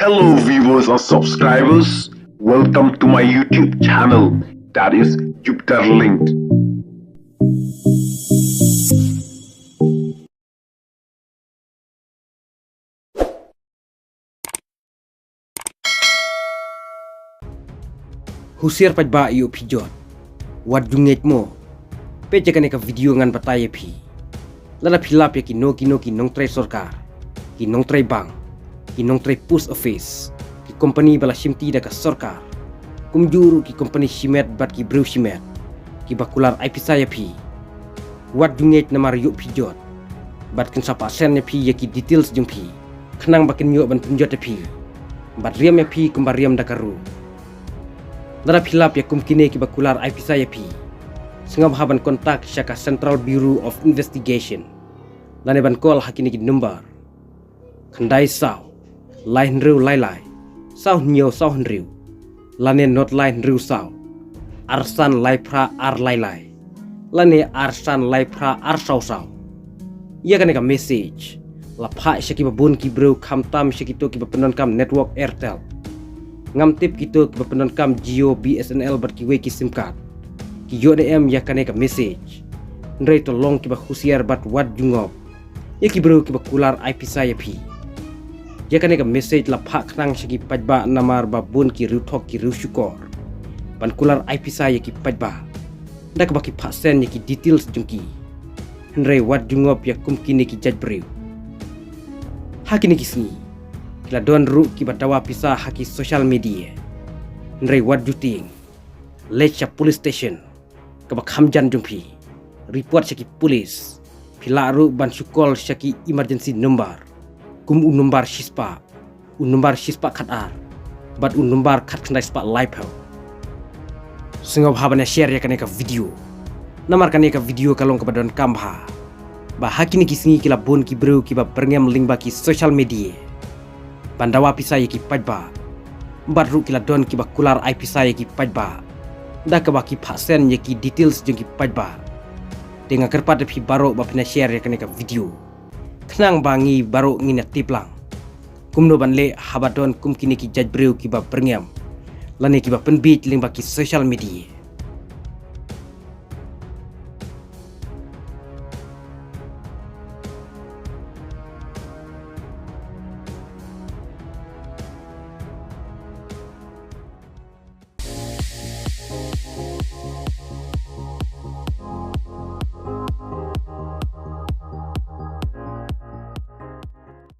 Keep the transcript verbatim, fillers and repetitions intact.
Hello viewers and subscribers, welcome to my YouTube channel, that is Jupiter Linked. Husiar paidbah ïoh phi jot. Wat ju ngeit mo. Peit ïa kane ka video ngan batai ïa phi. Lada phi lap ïa kino kino ki nongtrei sorkar, ki nongtrei bank, ki nongtrei post office, ki kompani ba la shimti da ka sorkar, kumjuh ruh ki kompani shimet bad ki briew shimet, kiba kular ai pisa ïa phi. Wat ju ngeit namar ïoh phi jot. Bad kin sa pah send ïa phi ïa ki details jong phi, khnang ba kin ïoh ban pynjot ïa phi, bad riam ïa phi kumba riam da ka ruh. Lada phi lap ïa kum kine kiba kular ai pisa ïa phi, sngewbha ban contact sha ka Central Bureau of Investigation, lane ban call ha kine ki number: khyndai saw, lai hynriew lai lai, saw hynñiew saw hynriew, lane not lai hynriew saw, ar san lai phra ar lai lai, lane ar san lai phra ar saw saw. Ïa kane ka message la phah sha kiba bun ki briew, khamtam sha kito kiba pyndonkam network Airtel. Ngam tip kito kiba pyndonkam Jio, B S N L bad kiwei ki sim card ki ïoh ne em ïa kane ka message. Hynrei to long kiba husiar bad wat ju ngop ïa ki briew kiba kular ai pisa ïa phi. Ïa kane ka message la phah khnang sha ki paidbah namar ba bun ki riewthok ki riewshukor ban kular ai pisa ïa ki paidbah, da kaba ki phah send ïa ki details jong ki. Hynrei wat ju ngop ïa kum kine ki jait briew. Ha kine ki sngi ki la don ruh kiba dawa pisa ha ki social media. Hynrei wat ju tieng, leit sha police station kaba kham jan jong phi, report sha ki police. Phi lah ruh ban shu call sha ki emergency number, kum u number shispah, u number shispah khatar, bad u number khatkhyndai spah laiphew. Sngewbha ban ïa share ïa kane ka video, namar kane ka video ka long kaba donkam bha, ba ha kine ki sngi ki la bun ki briew kiba byrngem lyngba ki social media ban dawa pisa ïa ki paidbah. Bad ruh ki la don kiba kular ai pisa ïa ki paidbah, da kaba ki phah send ïa ki details jong ki paidbah. Te nga kyrpad ïa phi baroh ba phin ïa share ïa kane ka video, khnang ba ngi baroh ngin ïa tip lang kumno ban leh haba don kum kine ki jait briew kiba byrngem lane kiba pynbiej lyngba ki social media.